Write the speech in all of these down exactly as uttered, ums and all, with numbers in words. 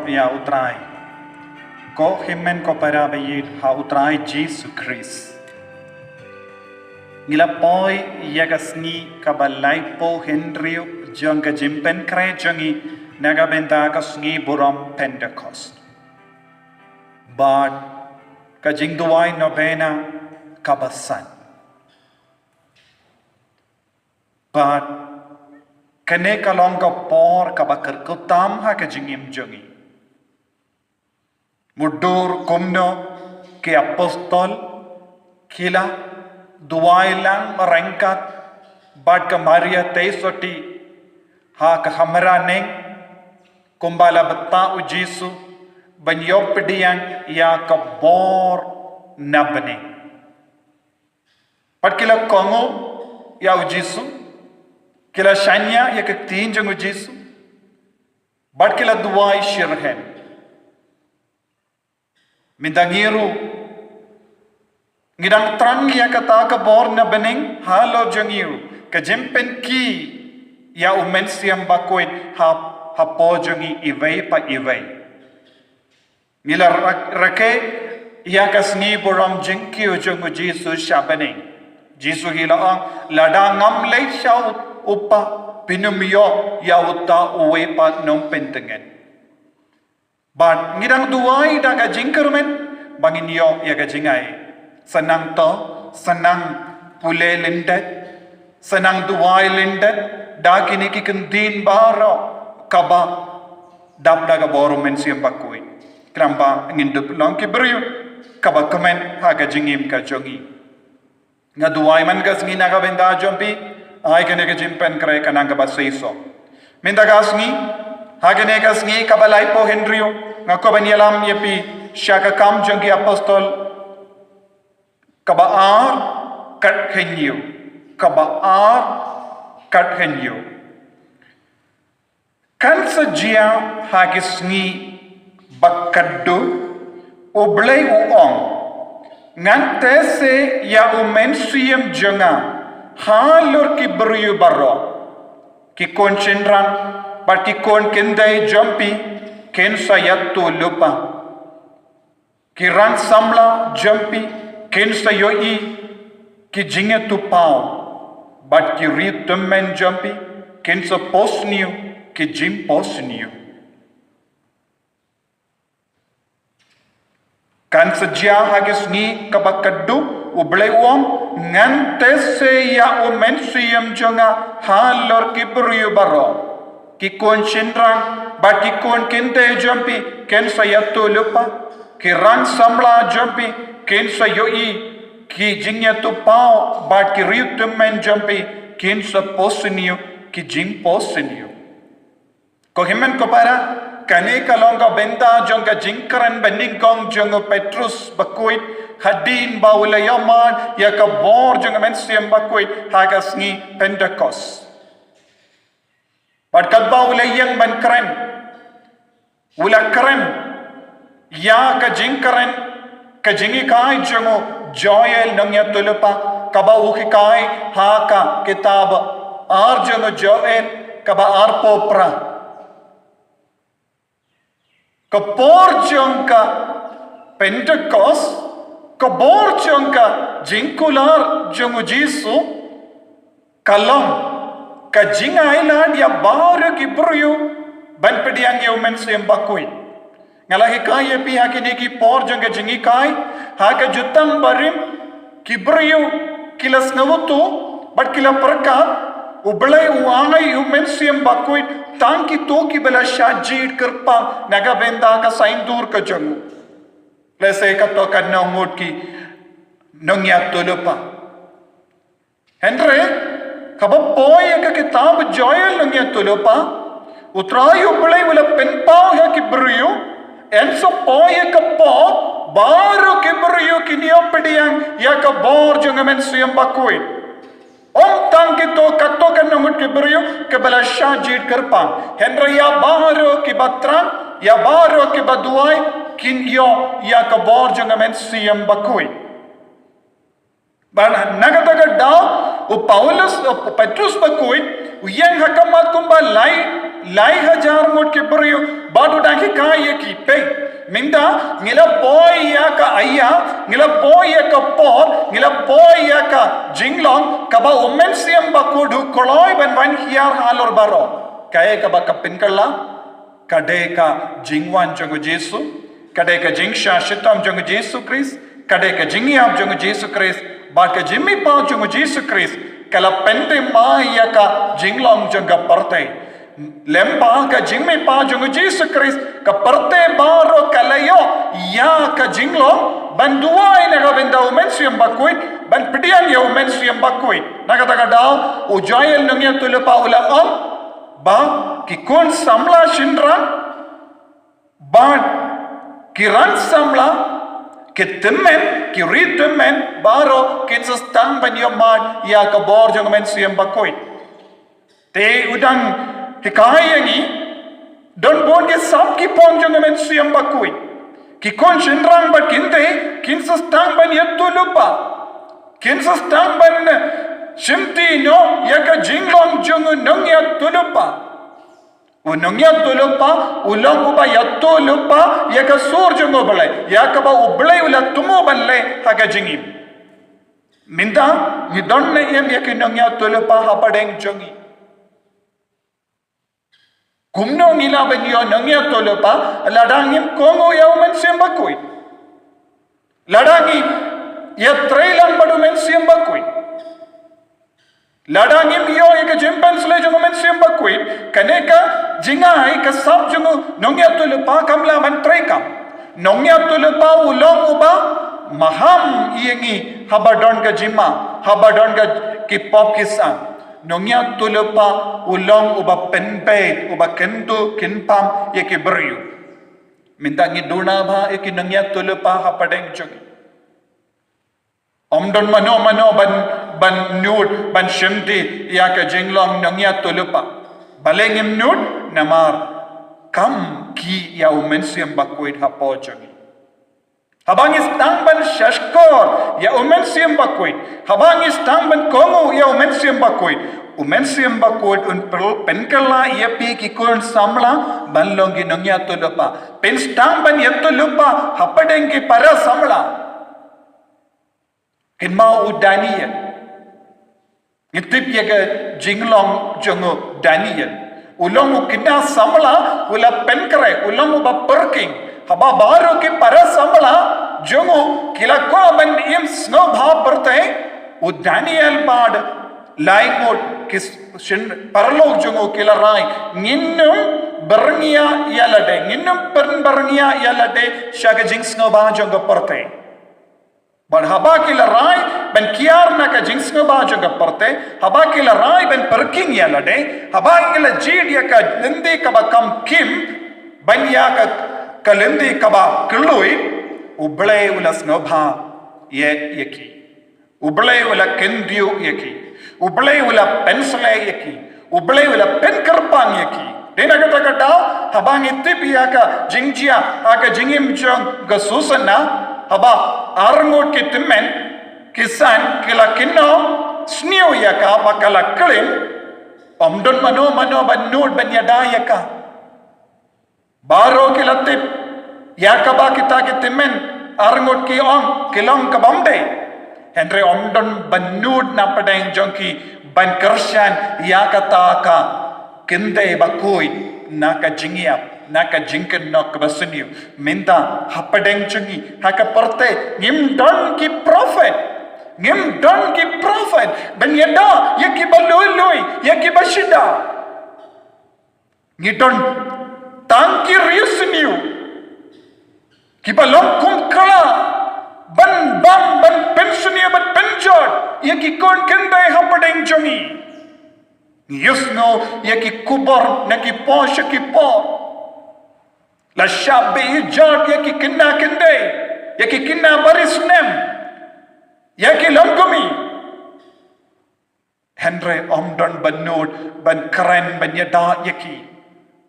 ïa U Trai. Ko hynmen ko para ba ïeit ha U Trai Jisu Khrist. Ngi la poi ïa ka sngi kaba laiphew hynriew jong ka jingpynkhreh jong ngi na ka bynta ka sngi burom Pentekost. Bad ka jingduwai novena kaba san. Bad kane ka long ka por kaba kyrkhu tam ha ka jingim jong ngi. Mutdur kumno ki apostol ki la duwai lang ryngkat bad ka Maria Theisotti ha ka khamra ning, kumba la bthah U Jisu, ban ïoh pdiang ïa ka bor na bneng. Bad ki la kohnguh ïa U Jisu, ki la shaniah ïa ka ktien jong U Jisu, bad ki la duwai shitrhem. Mynta ngi ruh ngi dang thrang ïa kata ka bor na bneng halor jong ngi ruh, ka jingpynkhie ïa U Mynsiem Bakhuid ha, hapoh jong ngi iwei pa iwei. Ngi la rak-, rakhe ïa ka sngi burom jingkiew jong U Jisu sha bneng. Jisu hi la ong, lada ngam leit sha U-, U Kpa, phin ym ïoh ïa uta uwei pat Nongpyntngen. Bad ngi dang duwai da ka jingkyrmen ba ngin ïoh ïa ka jingai. Sa nang to, sa nang pule lyndet, sa nang duwai lyndet da kine ki kyntien baroh kaba dap da ka bor U Mynsiem Bakhuid. Khnang ba ngin dup long ki briew kaba kmen ha ka jingim ka jong ngi. Nga duwai man ka sngi na ka bynta jong phi, ai kane ka jingpynkhreh ka nang kaba seisoh. Mynta ka sngi, ha kane ka sngi kaba laiphew hynriew, nga kwah ban ïalam ïa phi sha ka Kam jong ki Apostol, kaba ar, kat hynñiew, kaba ar, kat hynñiew. Kan sa jia ha ki sngi ba khatduh, U Blei u ong, ngan teh se ïa U Mynsiem jong nga halor ki briew baroh. Ki khun shynrang bad ki khun kynthei jong phi kin sa ïathuhlypa. Ki rang samla jong phi kin sa ïohi ki jingïathuhpaw, bad ki ri tymmen jong phi kin sa phohsniew ki jingphohsniew. Kan sa jia ha ki sngi kaba khatduh, U Blei u ong, ngan teh se ïa U Mynsiem jong nga halor ki briew baroh. Ki khun shynrang bad ki khun kynthei jong phi kin sa ïathuhlypa. Ki rang samla jong phi kin sa ïohi ki jingïathuhpaw bad ki ri tymmen jong phi kin sa phohsniew ki jingphohsniew. Ko hynmen ko para, kane ka long ka bynta jong ka jingkren banyngkong jong u Petrus Bakhuid, hadien ba u la ïohmad ïa ka bor jong U Mynsiem Bakhuid ha ka sngi Pentekost. Bad katba u la ïeng ban kren, u la kren ïa ka jingkren, ka jinghikai jong u Joel nongïathuhlypa, kaba u hikai ha ka kitab ar jong u Joel, kaba arphew phra. Ka por jong ka Pentekost, ka bor jong ka jingkular jong u Jisu, ka long ka jingailad ïa baroh ki briew ban pdiang ïa U Mynsiem Bakhuid. Nga la hikai ïa phi ha kine ki por jong ka jinghikai, ha ka Jutang Barim, ki briew ki la sngewthuh bad ki la pyrkhat, U Blei u ai U Mynsiem Bakhuid tang kito kiba la shah jied kyrpang na ka bynta ka saiñdur ka jong u. Lehse kato katno ngut ki nongïathuhlypa. Hynrei, haba poi ïa ka kitab Joel nongïathuhlypa, U Trai U Blei u la pynpaw ïa ki briew, yn sa poi ïa ka por, baroh ki briew kin ïoh pdiang ïa ka bor jong U Mynsiem Bakhuid. Ym tang kito, kato katno ngut ki briew kiba la shah jied kyrpang. Hynrei ïa baroh kiba thrang, ïa baroh kiba duwai, kin ïoh ïa ka bor jong U Mynsiem Bakhuid. Bad na kata ka daw, U Paulus, u Petrus bakhuid, u ïeng ha khmat kumba lai, lai hajar ngut ki briew, bad u dang hikai ïa ki, peit. Mynta, ngi la poi ïa ka aïa, ngi la poi ïa ka por, ngi la poi ïa ka jinglong, kaba u Mynsiem Bakhuid u kloi ban wan hiar halor baroh. Kaei kaba ka pynkylla? Ka dei ka jingwan jong u Jisu, ka dei ka jingshah shitom jong u Jisu Khrist, ka dei ka jingïap jong u Jisu Khrist, bad ka jingmihpat jong u Jisu Khrist, ka la pynthymmai ïa ka jinglong jong ka pyrthei. Lem bad ka jingmihpat jong u Jisu Khrist, ka pyrthei baroh ka la ïoh ïa ka jinglong ban duwai na ka bynta u Mynsiem Bakhuid, ban pdiang ïa u Mynsiem Bakhuid. Na kata ka daw, u Joel nongïathuhlypa u la ong ba ki khun samla shynrang bad ki ran samla, ki tymmen, ki ri tymmen baroh kin sa sdang ban ïoh mad ïa ka bor jong u Mynsiem Bakhuid. Te u dang hikai ïa ngi, don bun ki sap ki pong jong u Mynsiem Bakhuid. Ki khun shynrang bad kynthei kin sa sdang ban ïathuhlypa, kin sa sdang ban shimti noh ïa ka jinglong jong u nongïathuhlypa. U nongïathuhlypa u long uba ïathuhlypa ïa ka sur jong u Blei, ïa kaba u Blei u la thmu ban leh ha ka jingim. Mynta ngi don ne em ïa ki nongïathuhlypa hapdeng jong ngi? Kumno ngi lah ban ïoh nongïathuhlypa lada ngim kohnguh ïa u Mynsiem Bakhuid, lada ngi ïatreilang bad u Mynsiem Bakhuid, lada ngim ïoh ïa ka jingpynshlur jong u Mynsiem Bakhuid? Kane ka jingai, ka sap jong u nongïathuhlypa kam lah ban treikam. Nongïathuhlypa u long uba maham ïa ngi haba don ka jingma, haba don ka, ki pop ki sap. Nongïathuhlypa u long uba pynbeit, uba kyntu kynpam ïa ki briew. Mynta ngi duna bha ïa ki nongïathuhlypa hapdeng jong ngi. Ym don mano mano ban, ban nud, ban shimti ïa ka jinglong nongïathuhlypa. Balei ngim nud? Namar kam ki ïa u Mynsiem Bakhuid hapoh jong ngi. Haba ngi sdang ban shahshkor ïa u Mynsiem Bakhuid, haba ngi sdang ban kohnguh ïa u Mynsiem Bakhuid, u Mynsiem Bakhuid un pyn-, pynkylla ïa phi ki khun samla ban long ki nongïathuhlypa. Phin sdang ban ïathuhlypa hapdeng ki para samla. Kynmaw u Daniel. Ngi tip ïa ka jinglong jong u Daniel. U long u khynnah samla, u la pynkhreh, u long uba pyrking. Haba baroh ki para samla jong u ki la kwah ban im sngewbha pyrthei, u Daniel bad lai ngut ki shin paralok jong u ki la rai, ngin ym byrngia ïa lade, ngin ym pynbyrngia ïa lade sha ka jingsngewbha jong ka pyrthei. Bad haba ki la rai ban kiar na ka jingsngewbha jong ka pyrthei, haba ki la rai ban pyrking ïa lade, haba ki la jied ïa ka lynti kaba kham khim ban ïa ka, ka lynti kaba kylluid, u Blei u la sngewbha ïa, ïa ki. U Blei u la kyntiew ïa ki. U Blei u la pynshlei ïa ki. U Blei u la pynkyrpang ïa ki. Dei na kata ka daw, haba ngi tip ïa ka jingjia ha ka jingim jong ka Susana, haba arngut ki tymmen ki san ki la kynnoh sniew ïa ka ba ka la klim, ym don mano mano ban nud ban ïada ïa ka. Baroh ki la tip ïa kaba kita ki tymmen arngut ki ong ki long ka bym dei. Hynrei ym don ba nud na pdeng jong ki ban kyrshan ïa kata ka kynthei bakhuid na ka jingïap, na ka jingkynnoh kaba sniew. Mynta hapdeng jong ngi ha ka pyrthei ngim don ki prophet. Ngim don ki prophet ban ïada ïa kiba lui lui, ïa kiba shida. Ngi don tang ki riewsniew kiba long kum kala ban bam, ban pynsniew, ban pynjot ïa ki khun kynthei hapdeng jong ngi. Ngi ïohsngew ïa ki khubor na ki por sha ki por. La shah beh ïa jot ïa ki khynnah kynthei, ïa ki khynnah barisnem, ïa ki longkmie. Hynrei ym don ba nud ban kren ban ïada ïa ki.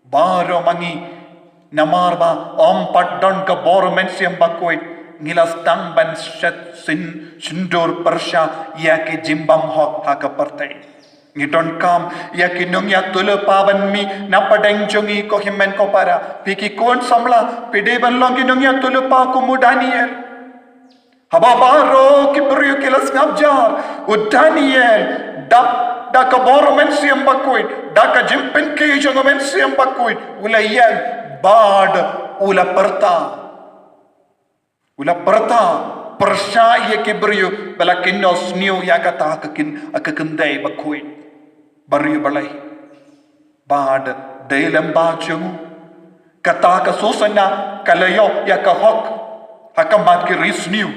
Baroh ma ngi, namar ba ym pat don ka bor Mynsiem Bakhuid, ngi la sdang ban shet sin shindur pyrshah ïa ki jingbymhok ha ka pyrthei. Ngi donkam ïa ki nongïathuhlypa ban mih na pdeng jong ngi, ko hynmen ko para. Phi ki khun samla, phi dei ban long ki nongïathuhlypa kum u Daniel. Haba baroh ki briew ki la sngap jar, u Daniel, dap da ka bor u Mynsiem Bakhuid, da ka jingpynkiew jong u Mynsiem Bakhuid, u la ïeng bad u la pyrta. U la pyrta, pyrshah ïa ki briew ba la kynnoh sniew ïa kata ka kyn-, ka kynthei bakhuid. Briew balei? Bad dei lem ba jong u, kata ka sosana ka la ïoh ïa ka hok ha khmat ki ri sniew.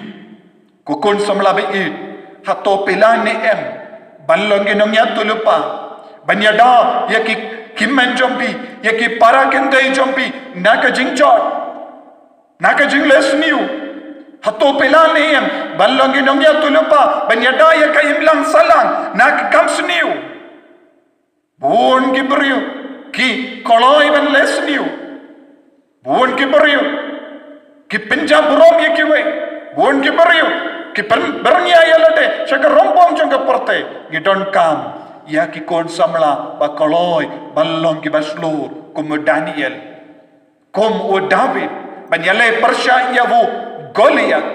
Ko khun samla baieit, hato phi la ne em ban long ki nongïathuhlypa ban ïada ïa ki hynmen jong phi, ïa ki para kynthei jong phi na ka jingjot, na ka jingleh sniew? Hato phi la ne em ban long ki nongïathuhlypa ban ïada ïa ka imlang sahlang na ka kam sniew? Bun ki briew ki kloi ban leh sniew. Bun ki briew ki pynjah burom ïa kiwei. Bun ki briew ki pyn-, pynbyrngia ïa lade sha ka rympong jong ka pyrthei. Ngi donkam ïa ki khun samla ba kloi ban long kiba shlur kum u Daniel, kum u David, ban ïaleh pyrshah ïa u Goliath.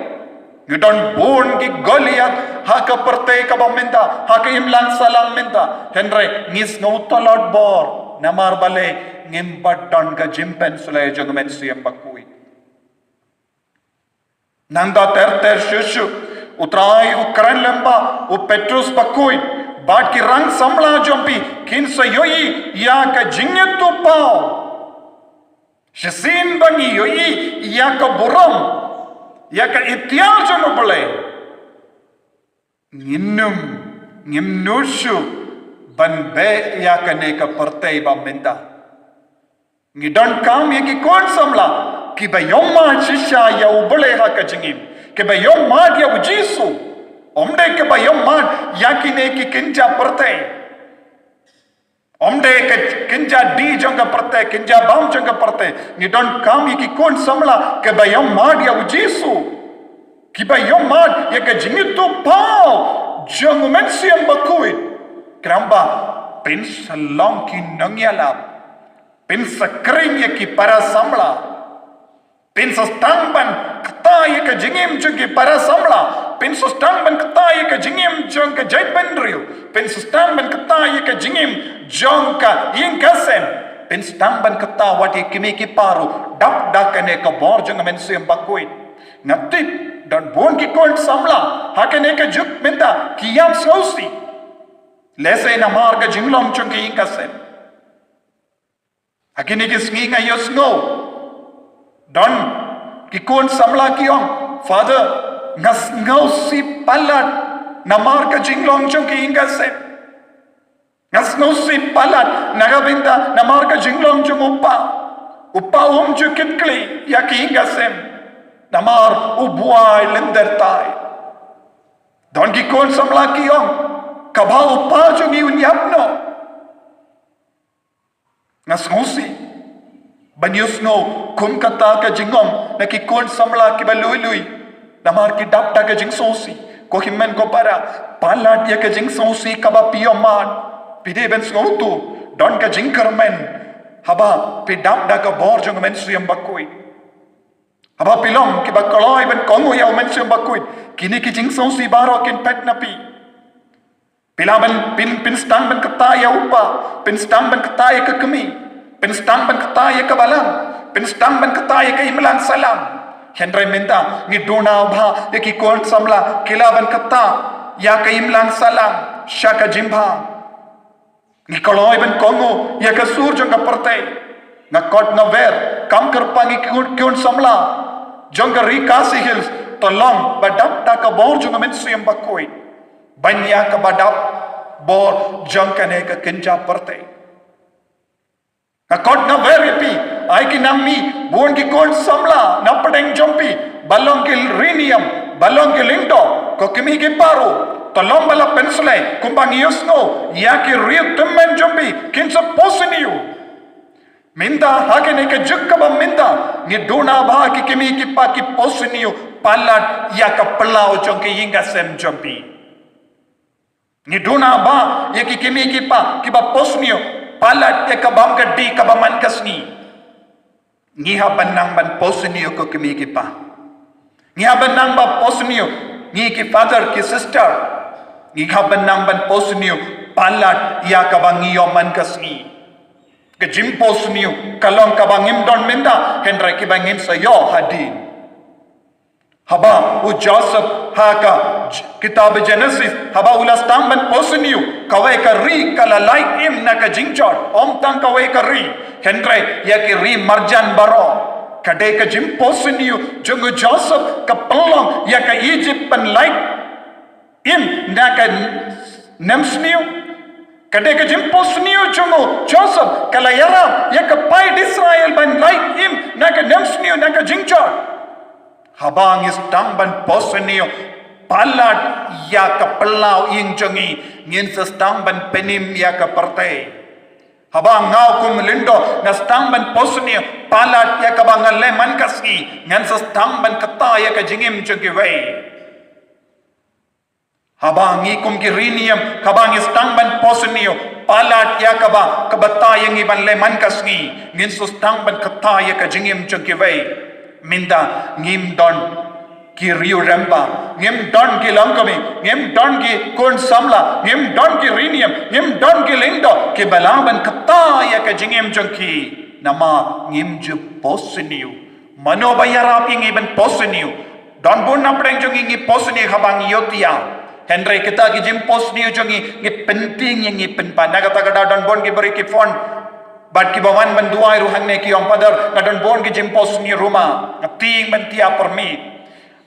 Ngi don bun ki Goliath ha ka pyrthei kaba mynta, ha ka imlang sahlang mynta. Hynrei ngi sngew tlot bor namar balei? Ngim pat don ka jingpynsleh jong u Mynsiem Bakhuid. Nangta ter ter shuh shuh, U Trai u kren lyngba u Petrus bakhuid bad ki rang samla jong phi, kin sa ïohi ïa ka jingïathuhpaw. Shisien ba ngi ïohi ïa ka burom, ïa ka iktiar jong U Blei, ngin ym, ngim nud shuh ban beh ïa kane ka pyrthei ba mynta. Ngi donkam ïa ki khun samla kiba ïohmad shisha ïa U Blei ha ka jingim, kiba ïohmad ïa U Jisu. Ym dei kiba ïohmad ïa kine ki kynja pyrthei. Ym dei ka kynja dih jong ka pyrthei, kynja bam jong ka pyrthei. Ngi donkam ïa ki khun samla kiba ïohmad ïa U Jisu, kiba ïohmad ïa ka jingïathuhpaw jong U Mynsiem Bakhuid. Khnang ba phin sa long ki nongïalap, phin sa khring ïa ki para samla, phin sa sdang ban kta ïa ka jingim jong ki para samla, phin sa sdang ban kta ïa ka jingim jong ka jaitbynriew, phin sa sdang ban kta ïa ka jingim jong ka ïing ka sem, phin sa sdang ban kta wat ïa ki kmie ki para ruh, dap da kane ka bor jong U Mynsiem Bakhuid. Nga tip don bun ki khun samla ha kane ka juk mynta ki ïam sngewsih, lehse namar ka jinglong jong ka ïing ka sem. Ha kine ki sngi nga ïohsngew don ki khun samla ki ong, Father, nga sngewsih palat namar ka jinglong jong ka ïing ka sem. Nga sngewsih palat na ka bynta namar ka jinglong jong u pa. U pa um ju kit kli ïa ka ïing ka sem namar u buaid lynter tai. Don ki khun samla ki ong, kaba u pa jong ngi un ïap noh. Nga sngewsih ban ïohsngew kum kata ka jingong na ki khun samla kiba lui lui, namar ki dap da ka jingsngewsih. Ko hynmen ko para, palat ïa ka jingsngewsih kaba phi ïohmad, phi dei ban sngewthuh, don ka jingkyrmen haba phi dap da ka bor jong U Mynsiem Bakhuid. Haba phi long kiba kloi ban kohnguh ïa U Mynsiem Bakhuid, kine ki jingsngewsih baroh kin phet na phi. Phi lah ban, phin, phin sdang ban kta ïa u pa, phin sdang ban kta ïa ka kmie, phin sdang ban kta ïa ka balang, phin sdang ban kta ïa ka imlang sahlang. Hynrei mynta ngi duna bha ïa ki khun samla ki lah ban kta ïa ka imlang sahlang sha ka jingbha. Ngi kloi ban kohnguh ïa ka sur jong ka pyrthei. Nga kot nga wer, kam kyrpang ïa ki khun, khun samla jong ka ri Khasi Hills, to long ba dap da ka bor jong U Mynsiem Bakhuid, ban ïa kaba dap bor jong kane ka kynja pyrthei. Nga kot nga wer ïa phi, ai ki nang mih bun ki khun samla na pdeng jong phi, ba long ki riniam, ba long ki lyngdoh, ko kmie ki para ruh, to long ba la pynsleh kumba ngi ïohsngew ïa ki riewtymmen jong phi kin sa poi sniew. Mynta ha kane ka juk kaba mynta ngi duna bha ki kmie ki pa ki poi sniew palat ïa ka phyllaw jong ki ïing ka sem jong phi. Ngi duna ba ïa ki kmie ki kpa kiba post sniew, palat ïa ka bam ka dih kaba man ka sngi. Ngi hap ban nang ban post sniew ko kmie ki kpa. Ngi hap ban nang ban post sniew, ngi ki father ki sister. Ngi hap ban nang ban post sniew palat ïa kaba ngi ïoh man ka sngi. Ka jingpost sniew ka long kaba ngim don mynta, hynrei kaba ngin sa ïoh hadien. Haba u Joseph ha ka j-, kitab Genesis, haba u la sdang ban post sniew, kawei ka ri ka la lait im na ka jingjot, ym tang kawei ka ri, hynrei ïa ki ri marjan baroh. Ka dei ka jingpost sniew jong u Joseph ka pynlong ïa ka Egypt ban lait im na ka nemsniew. Ka dei ka jingpost sniew jong u Joseph ka la ïarap ïa ka paid Israel ban lait im na ka nemsniew, na ka jingjot. Haba ngi sdang ban post sniew palat ïa ka phyllaw ïing jong ngi, ngin sa sdang ban pynim ïa ka pyrthei. Haba nga kum lyngdoh nga sdang ban post sniew palat ïa kaba nga leh man ka sngi, ngan sa sdang ban kata ïa ka jingim jong kiwei. Haba ngi kum ki riewniam, haba ngi sdang ban post sniew palat ïa kaba, kaba kata ïa ngi ban leh man ka sngi, ngin sa sdang ban kata ïa ka jingim jong kiwei. Mynta ngim don ki riewrem ba, ngim don ki longkmie, ngim don ki khun samla, ngim don ki riewniam, ngim don ki lyngdoh kiba lah ban kata ïa ka jingim jong ki. Namar ngim ju post sniew. Mano ba ïarap ïa ngi ban post sniew? Don bun na pdeng jong ngi ngi post sniew haba ngi ïohthiah. Hynrei kita ki jingpost sniew jong ngi, ngi pyntieng ïa ngi pynban. Na kata ka daw don bun ki briew ki phone bad kiba wan ban duwai ruh hangne, ki ong, Father, nga don bun ki jingpost sniew ruh ma. Nga tieng ban thiah permit.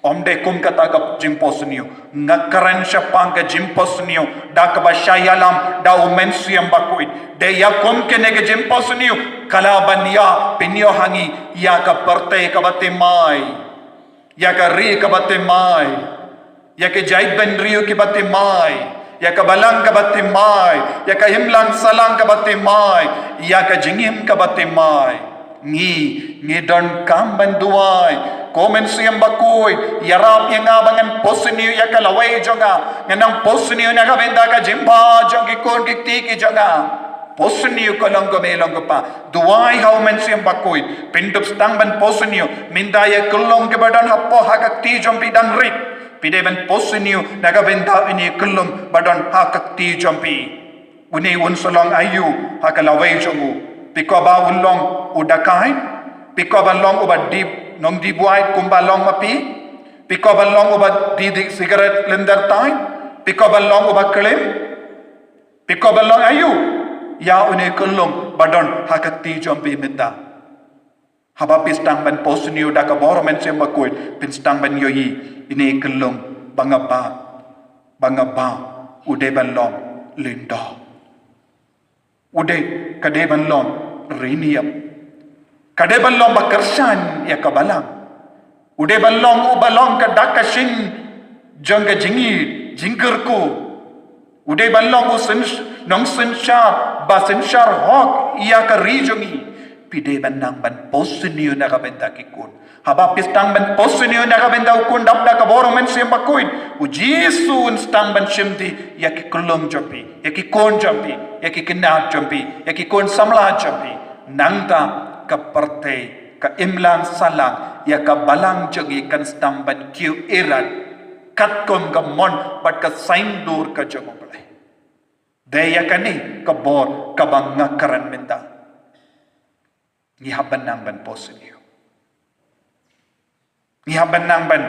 Ym dei kum kata ka jingpost sniew. Nga kren shaphang ka jingpost sniew da kaba shah ïalam da u Mynsiem Bakhuid. Dei ïa kum kane ka jingpost sniew ka lah ban ïa pynïoh ha ngi ïa ka pyrthei kaba thymmai, ïa ka ri kaba thymmai, ïa ka jaitbynriew kiba thymmai, ïa ka balang kaba thymmai, ïa ka imlang sahlang kaba thymmai, ïa ka jingim kaba thymmai. Ngi, ngi donkam ban duwai. Ko Mynsiem Bakhuid, ïarap ïa nga ba ngan post sniew ïa ka lawei jong nga. Ngan nang post sniew na ka bynta ka jingbha jong ki khun ki kti ki jong nga. Post sniew ko longkmie longkpa. Duwai ha u Mynsiem Bakhuid. Phin dup sdang ban post sniew. Mynta ïa ka kyllum kaba don hapoh ha ka kti jong phi dang rit. Phi dei ban post sniew na ka bynta une u kyllum ba don ha ka kti jong phi. Une un sa long aïu ha ka lawei jong u? Phi kwah ba un long u dakai? Phi kwah ban long uba die nongdie buaid kumba long ma phi? Phi kwah ban long uba die die sigaret lynter thaiñ? Phi kwah ban long uba klim? Phi kwah ban long aïu ïa une u kyllum ba don ha ka kti jong phi mynta? Haba phi sdang ban post sniew da ka bor u Mynsiem Bakhuid, phin sdang ban ïohi ine i kyllum ba nga bam, ba nga bam, u dei ban long lyngdoh. U dei, ka dei ban long riewniam. Ka dei ban long ba kyrshan ïa ka balang. U dei ban long uba long ka dak ka shin jong ka jingïeit, jingkyrkhu. U dei ban long u syn-, nongsynshar ba synshar hok ïa ka ri jong ngi. Phi dei ban nang ban post sniew na ka bynta ki khun. Haba phi sdang ban post sniew na ka bynta u khun dap da ka bor u Mynsiem Bakhuid, u Jisu un sdang ban shimti ïa ki kyllum jong phi, ïa ki khun jong phi, ïa ki khynnah jong phi, ïa ki khun samla jong phi. Nangta ka pyrthei, ka imlang sahlang, ïa ka balang jong ngi kan sdang ban kiew irat katkum ka mon bad ka saiñdur ka jong U Blei. Dei ïa kane ka bor kaba nga kren mynta. Ngi hap ban nang ban post sniew. Ngi hap ban nang ban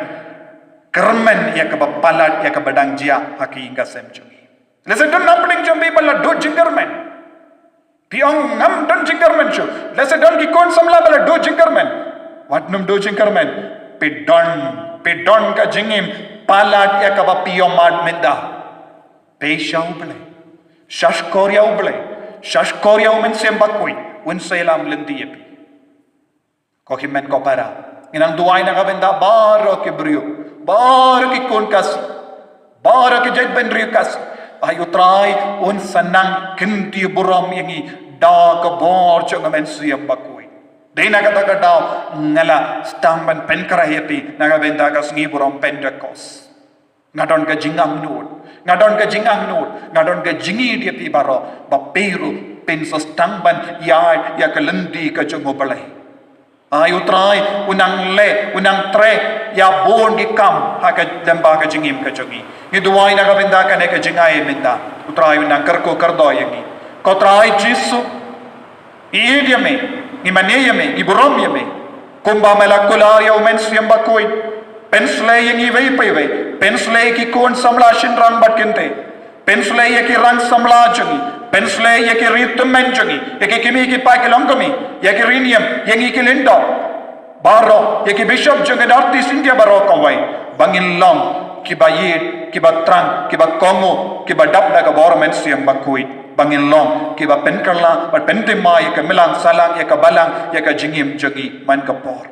kyrmen ïa kaba palat, ïa kaba dang jia ha ka ïing ka sem jong ngi. Lehse don na pdeng jong phi ba la duh jingkyrmen. Phi ong ngam don jingkyrmen shuh. Lehse don ki khun samla ba la duh jingkyrmen. Wat nym duh jingkyrmen. Phi don, phi don ka jingim palat ïa kaba phi ïohmad mynta. Peit sha U Blei. Sha shkor ïa U Blei. Sha shkor ïa U Mynsiem Bakhuid. Un sa ïalam lynti ïa phi. Ko hynmen ko para, ngi nang duwai na ka bynta baroh ki briew, baroh ki khun Khasi, baroh ki jaitbynriew Khasi. Ai U Trai un sa nang kynthih burom ïa ngi da ka bor jong U Mynsiem Bakhuid. Dei na kata ka daw nga la sdang ban pynkhreh ïa phi na ka bynta ka sngi burom Pentekost. Nga don ka jingangnud, nga don ka jingangnud, nga don ka jingïeit ïa phi baroh ba phi ruh phin sa sdang ban ïaid ïa ka lynti ka jong U Blei. Ai U Trai u nang leh, u nang treh ïa bun ki kam ha ka lyngba ka jingim ka jong ngi. Ngi duwai na ka bynta kane ka jingai mynta. U Trai u nang kyrkhu kyrdoh ïa ngi. Ko Trai Jisu, ngi ïeit ïa me, ngi mane ïa me, ngi burom ïa me. Kumba me la kular ïa U Mynsiem Bakhuid, pynsleh ïa ngi iwei pa iwei, pynsleh ïa ki khun samla shynrang bad kynthei, pynsleh ïa ki rang samla jong ngi, pynsleh ïa ki ri tymmen jong ngi, ïa ki kmie ki kpa ki longkmie, ïa ki riniam, ïa ngi ki lyngdoh baroh, ïa ki bishop jong ka North East India baroh kawei, ba ngin long kiba ïeit, kiba thrang, kiba kohnguh, kiba dap da ka bor Mynsiem Bakhuid, ba ngin long kiba pynkylla bad pynthymmai ïa ka imlang sahlang, ïa ka balang, ïa ka jingim jong ngi man ka por.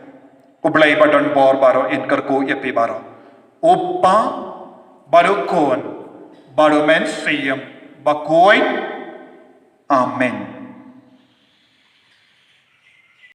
U Blei ba don bor baroh un kyrkhu ïa phi baroh. U Kpa, bad U Khun, bad U Mynsiem Bakhuid. Amen.